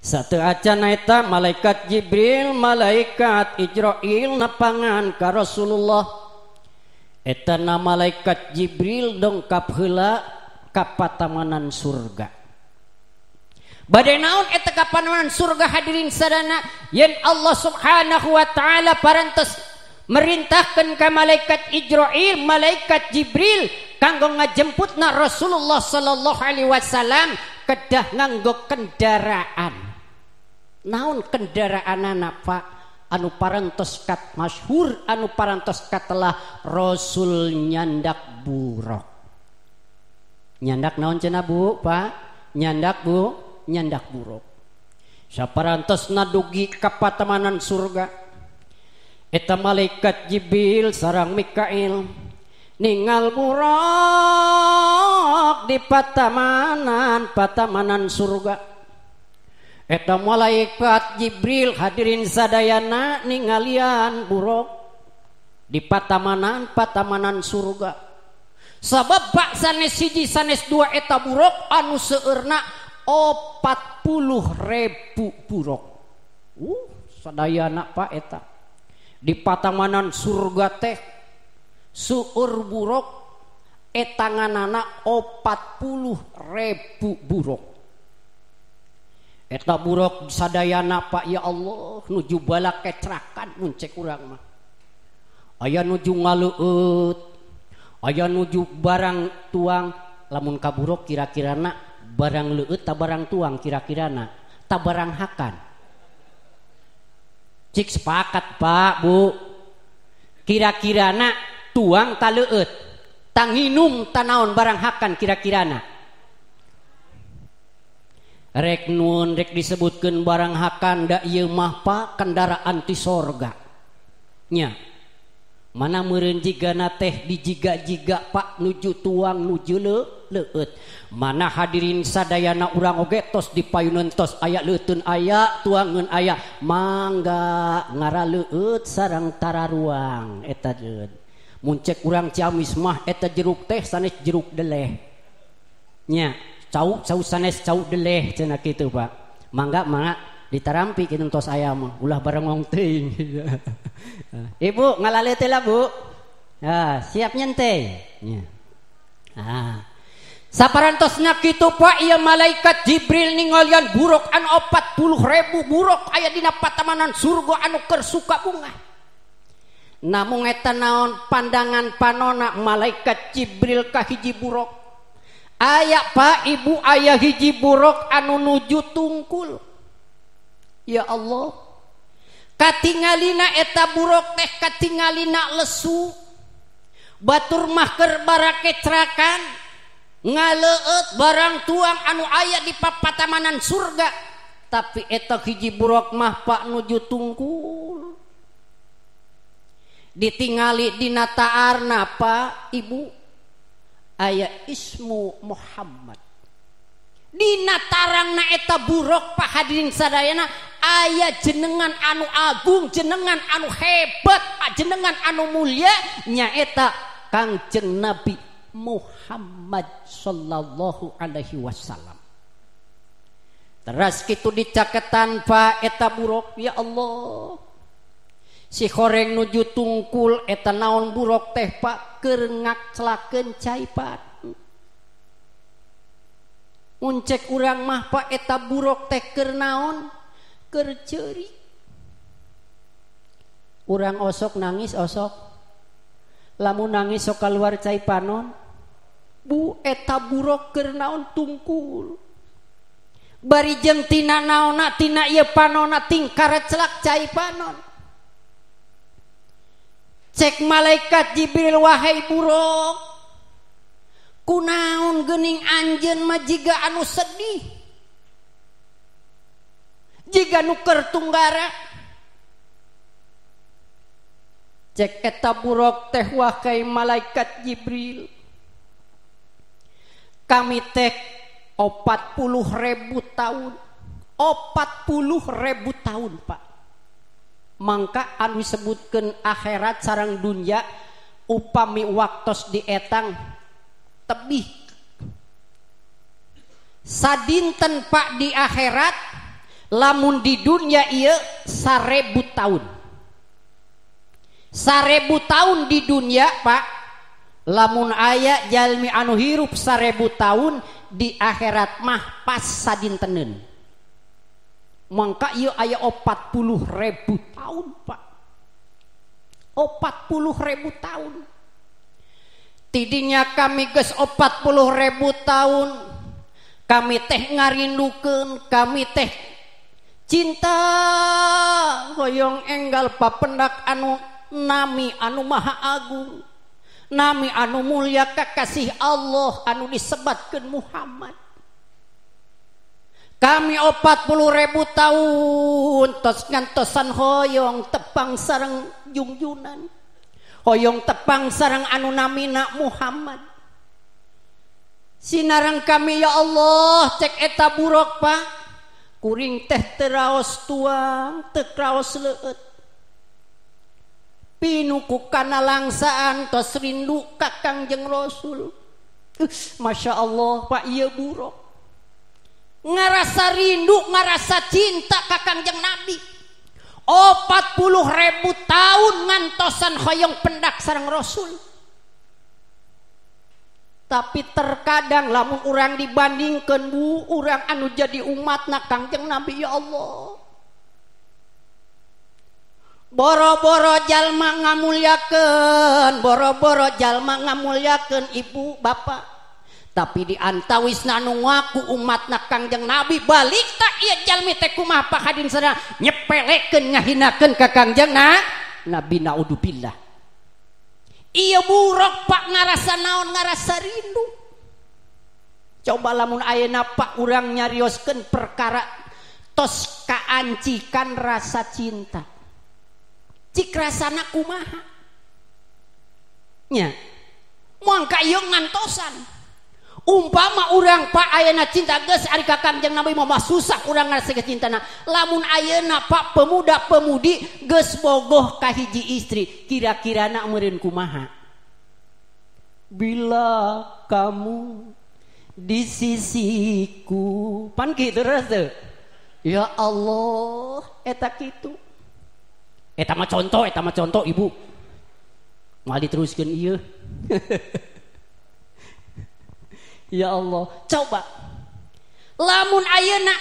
Satu acan eta malaikat Jibril, malaikat Ijrail nepangan ka Rasulullah. Eta na malaikat Jibril dongkap heula ka patamanan surga. Bade naon eta ka patamanan surga hadirin sadana yen Allah Subhanahu wa taala parantos merintahkeun ka malaikat Ijrail, malaikat Jibril kanggo ngajemputna Rasulullah sallallahu alaihi wasallam kedah nganggo kendaraan. Naon kendaraanana Pak anu parantos kat masyhur anu parantos katelah Rasul nyandak buruk. Nyandak naon cenah Bu Pak? Nyandak Bu, nyandak buruk. Saparantosna dugi ka patamanan surga. Eta malaikat Jibril sareng Mikail ningal buruk di patamanan surga. Eta malaikat Jibril hadirin sadayana ningalian buruk di patamanan surga. Sabab bak sanes hiji sanes dua eta buruk anu seueurna 40.000 buruk. Sadayana Pak eta di patamanan surga teh seueur buruk eta nganana 40.000 buruk. Eta buruk sadayana Pak ya Allah nuju balak kecrakan mun cek urang mah. Aya nuju ngaleueut, aya nuju barang tuang, lamun ka buruk kira-kirana barang leueut ta barang tuang kira-kirana ta barang hakan. Cik sepakat Pak Bu. Kira-kirana tuang ta leueut, ta nginum ta naon barang hakan kira-kirana. Rek nuun rek disebutkeun barang hakan da ieu mah Pak kendaraan ti sorga. Nya. Mana meureun jigana teh dijiga-jiga Pak nuju tuang nuju leueut. Mana hadirin sadayana urang oge tos dipayuneun tos aya leuteun aya tuangeun aya mangga ngaraleueut sareng tararuang eta deun. Mun cek urang Ciamis mah eta jeruk teh sanes jeruk deleh. Nya. Cau cau sanes cau deleh cenah kitu Pak. Mangga mangga ditarampi kitu tos aya mah ulah barengong teuing. Ibu ngalale teh lah Bu. Ah, siap nyente. Nya. Ah. Saparantosna kitu Pak ieu malaikat Jibril ningalian buruk anu 40.000 buruk aya dina patamanan surga anu keur suka bunga. Namung eta naon pandangan panona malaikat Jibril ka hiji buruk. Aya Pak Ibu aya hiji buruk anu nuju tungkul. Ya Allah. Katingalina eta buruk teh katingalina lesu. Batur mah keur barakecrakan ngaleueut barang tuang anu aya di papatamanan surga. Tapi eta hiji buruk mah Pak nuju tungkul. Ditingali dina taarna Pak Ibu. Aya ismu Muhammad. Dina tarangna eta buruk Pak hadirin sadayana aya jenengan anu agung, jenengan anu hebat, jenengan anu mulia nyaeta Kangjeng Nabi Muhammad sallallahu alaihi wasallam. Teras kitu dicaketan Pak eta buruk ya Allah. Si horeng nuju tungkul eta naon buruk teh Pak keur ngakclakeun cai Pak. Mun cek urang mah Pak eta buruk teh keur naon? Keur ceurik. Urang osok nangis osok. Lamun nangis sok kaluar cai panon. Bu eta buruk keur naon tungkul. Bari jeung tina naonna tina ieu panonna tingkarecelak cai panon. Cek malaikat Jibril wahai buruk kunaon geuning anjeun mah jiga anu sedih jiga nu keur tunggara. Cek eta buruk teh wahai malaikat Jibril kami teh 40.000 tahun 40.000 tahun Pak. Mangka anu disebutkeun akhirat sareng dunya upami waktos dietang tebih sadinten Pak di akhirat Lamun di dunia ieu 1000 tahun. 1000 tahun di dunia Pak. Lamun aya jalmi anu hirup 1000 tahun di akhirat mah pas sadinteneun. Mangka ieu aya 40.000 tahun Pak. 40.000 tahun. Tidinya kami geus 40.000 tahun. Kami teh ngarindukeun, kami teh cinta hoyong enggal papendak anu nami anu maha agung, nami anu mulia kakasih Allah anu disebatkeun Muhammad. Kami 40.000 tahun tos ngantosan hoyong tepang sareng jungjunan, hoyong tepang sareng anu namina Muhammad. Sinareng kami ya Allah cek eta buruk Pak, kuring teh teraos tuang teu kraos leueut, pinuku kana langsaan tos rindu ka Kangjeng Rasul. Masya Allah Pak, ieu buruk ngarasa rindu ngarasa cinta ka Kangjeng Nabi. 40.000 tahun ngantosan hoyong pendak sareng Rasul. Tapi terkadang lamun urang dibandingkeun bu urang anu jadi umatna Kangjeng Nabi ya Allah, boro-boro jalma ngamulyakeun, boro-boro jalma ngamulyakeun ibu bapak, tapi di antawisna anu ngaku umatna Kangjeng Nabi balik tak ieu jalmi teh kumaha Pak hadin sadaya nyepelekeun ngahinakeun ka Kangjeng Nabi, naudzubillah. Ieu buruk Pak ngarasa naon, ngarasa rindu. Coba lamun ayeuna Pak urang nyarioskeun perkara tos kaancikan rasa cinta, cik rasana kumaha nya, mangka ieu ngantosan. Umpama urang Pak ayeuna cinta geus ari ka Kangjeng Nabi mah susah urang ngarasa cintana. Lamun ayeuna Pak pemuda-pemudi geus bogoh ka hiji istri, kira-kirana meureun kumaha? Bila kamu di sisiku, pan kitu teu? Ya Allah, eta kitu. Eta mah contoh, eta mah contoh ibu. Moal diteruskeun ieu. Ya Allah, coba lamun ayeuna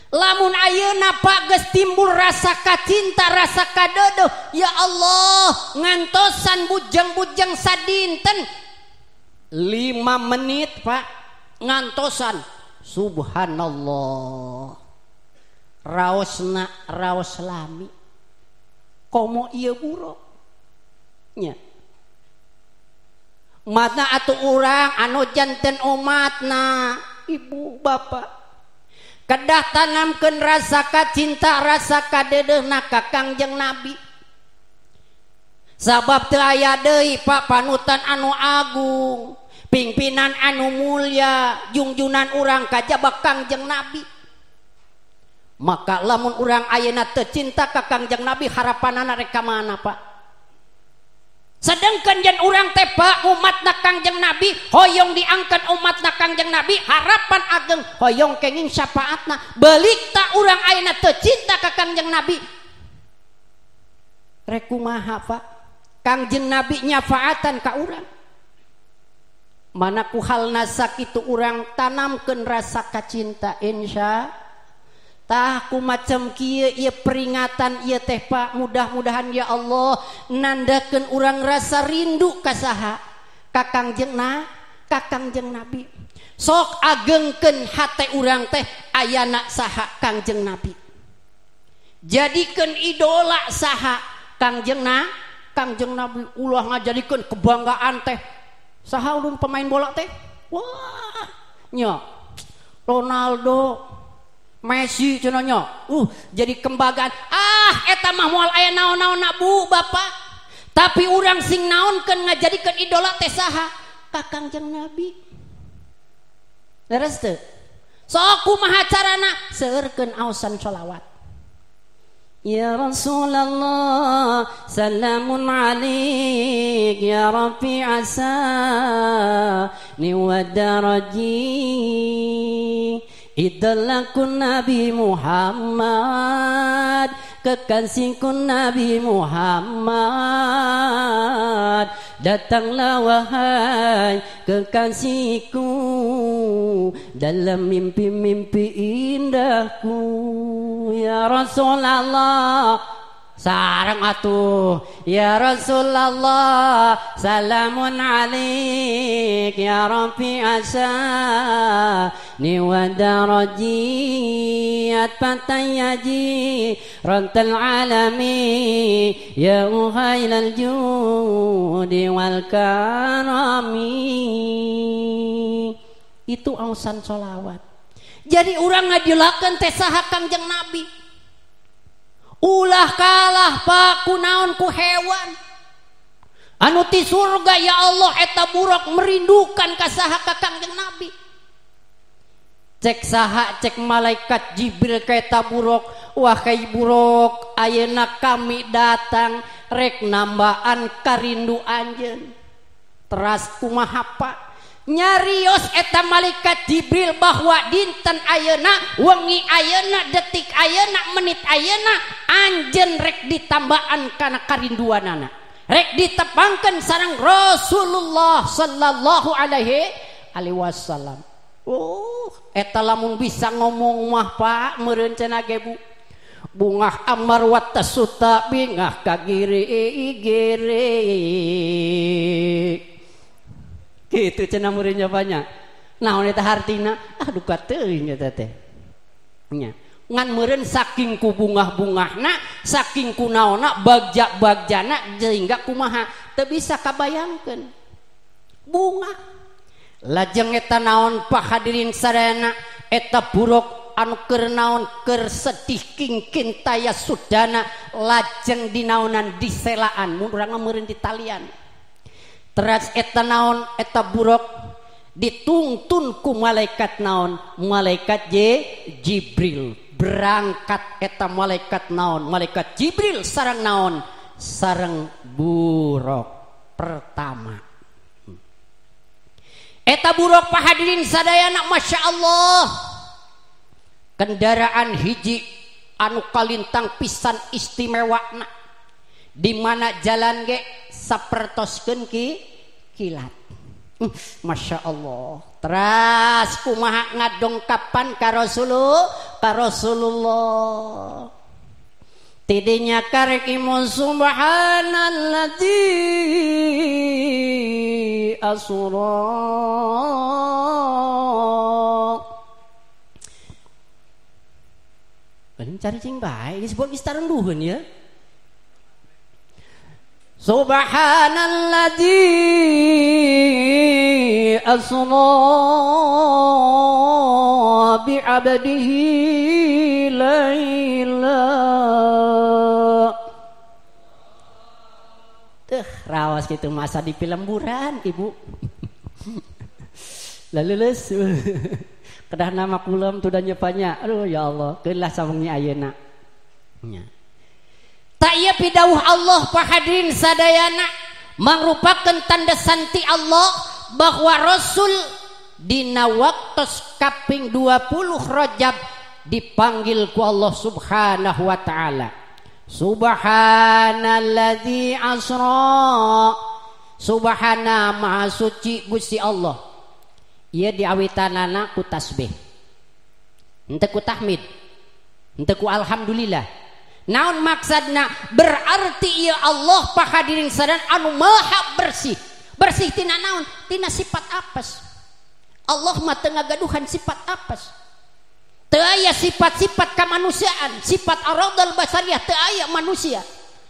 lamun ayeuna Pak geus timbul rasa kacinta, rasa kadeudeuh, ya Allah, ngantosan bujang-bujang sadinten 5 menit Pak ngantosan subhanallah raosna raos lami. Komo ieu buruk nya, matna atuh urang anu janten umatna ibu bapak kedah tanamkeun rasa kacinta, rasa kadeudeuhna ka Kangjeng Nabi. Sabab teu aya deui Pak panutan anu agung, pimpinan anu mulia, jungjunan urang kajaba Kangjeng Nabi. Maka lamun urang ayeuna teu cinta ka Kangjeng Nabi, harapanana rek ka mana Pak? Sedangkan yen urang teh Pak umatna Kangjeng Nabi, hoyong diangkat umatna Kangjeng Nabi, harapan ageng hoyong kenging syafaatna. Balik tak urang ayeuna teu cinta ka Kangjeng Nabi, rek kumaha Pak? Kangjeng Nabi nyafaatan ka urang. Mana ku halna sakitu urang tanamkeun rasa kacinta insya. Tah ku macam kieu ieu peringatan ieu teh Pak, mudah-mudahan ya Allah nandakeun urang rasa rindu ka saha? Ka Kangjeng ka Kangjeng Nabi. Sok agengkeun hate urang teh ayana saha Kangjeng Nabi. Jadikeun idola saha Kangjeng Kangjeng Nabi. Ulah ngajadikeun kebanggaan teh saha ulun pemain bola teh? Wah, nya Ronaldo, Messi cenah nya. Jadi kebanggaan. Ah, eta mah moal aya naon-naonna bu bapak. Tapi urang sing naonkeun ngajadikeun idola teh saha? Ka Kangjeng Nabi. Leres teu? Sok kumaha carana? Seueurkeun aosan sholawat. Ya Rasulullah salamun alaik ya Rabbi asa ni wa daraji idlakun Nabi Muhammad kekasihku Nabi Muhammad datanglah wahai kekasihku dalam mimpi-mimpi indahku ya Rasulullah sareng atuh ya Rasulullah salamun alaik ya Rabbi asa ni wa darajiyat patayaji rantal alami ya uhailal judi wal karami. Itu ausan solawat. Jadi urang ngadilakeun teh saha Kangjeng Nabi. Ulah kalah Pak kunaon ku hewan anu ti surga ya Allah eta buruk merindukan ka saha ka Kangjeng Nabi. Cek saha cek malaikat Jibril ka eta buruk, wahai buruk ayeuna kami datang rek nambaan karindu anjeun. Teras kumaha Pak? Nyarios eta malaikat Jibril bahwa dinten ayeuna, wengi ayeuna, detik ayeuna, menit ayeuna anjeun rek ditambaan kana karinduanana. Rek ditepangkeun sareng Rasulullah sallallahu alaihi wasallam. Oh, eta lamun bisa ngomong mah Pak meureun cenah ge Bu. Bungah amar wa tasuta bingah kagiri-giri. Gitu cenah meureun banyak. Naon eta hartina? Ah duka teuing eta teh. Nya. Ngan meureun saking ku bungah-bungahna, saking ku naonna bagja-bagjana sehingga kumaha teu bisa kabayangkeun. Bunga. Lajeng eta naon Pak hadirin sadayana eta buruk anu keur naon keur sedih kingkin taya sudana lajeng dinaonan diselaan mun urang meureun di talian. Teras eta naon eta buruk ditungtun ku malaikat naon malaikat Jibril berangkat eta malaikat naon malaikat Jibril sareng naon sareng buruk pertama. Eta buruk Pak hadirin sadayana Masya Allah kendaraan hiji anu kalintang pisan istimewana di mana jalan ge sapertoskeun ki kilat. Masya Allah. Teras kumaha ngadongkapan ka Rasulullah. Tidinya karek imun subhanalladzi asra. Bener cari cing bae disebut geus tarenduheun ya. Subhanalladzi asra bi'abdihi laila. Tuh rawas gitu masa di pilemburan ibu. Lalu leus kedah nama kulem tuh dan nyepanya. Aduh ya Allah, kelah sawengi ayeuna. Nya. Tak ieu pidawuh Allah Pak hadirin sadayana mangrupakeun tanda santi Allah bahwa Rasul dina waktos kaping 20 Rajab dipanggil ku Allah Subhanahu wa taala. Subhanalladzi asra. Subhana maha suci Gusti Allah. Ieu diawitanana ku tasbih. Henteu ku tahmid. Henteu ku alhamdulillah. Naon maksudna? Berarti ieu Allah Pak hadirin sadayana anu maha bersih. Bersih tina naon? Tina sifat apes. Allah mah teu ngagaduhan sifat apes. Teu aya sifat-sifat kamanusiaan, sifat aradal basariah teu aya manusia.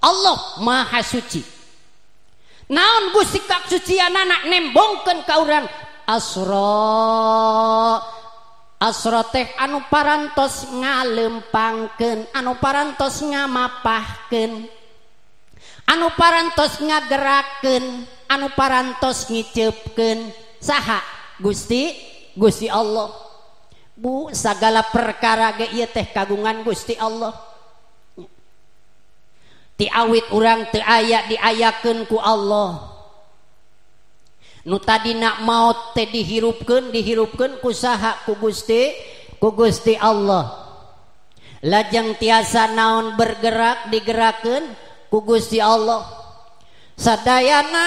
Allah maha suci. Naon Gusti kasucianana nembongkeun ka urang asra. Asra teh anu parantos ngalempangkeun, anu parantos ngamapahkeun, anu parantos ngagerakeun, anu parantos ngiceupkeun. Saha? Gusti, Gusti Allah. Bu, sagala perkara ge ieu teh kagungan Gusti Allah. Ti awit urang teu aya diayakeun ku Allah. Nu tadina maot teh dihirupkeun, dihirupkeun ku saha? Ku Gusti, ku Gusti Allah. Lajeng tiasa naon bergerak digerakkeun ku Gusti Allah. Sadayana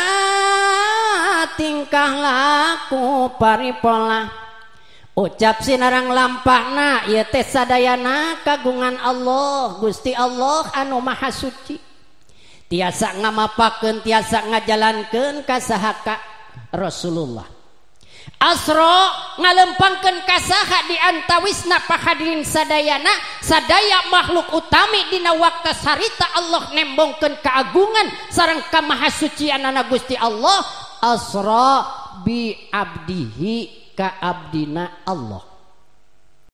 tingkah laku paripola ucap sinarang lampahna ieu teh sadayana kagungan Allah, Gusti Allah anu Maha Suci. Tiasa ngamapakeun, tiasa ngajalankeun ka saha? Ka Rasulullah. Asra ngalempangkeun ka saha di antawisna pahadirin sadayana, sadaya makhluk utami dina waktu sarita Allah nembongkeun keagungan sareng kamahasucianana Gusti Allah. Asra bi abdihi, ka abdina Allah.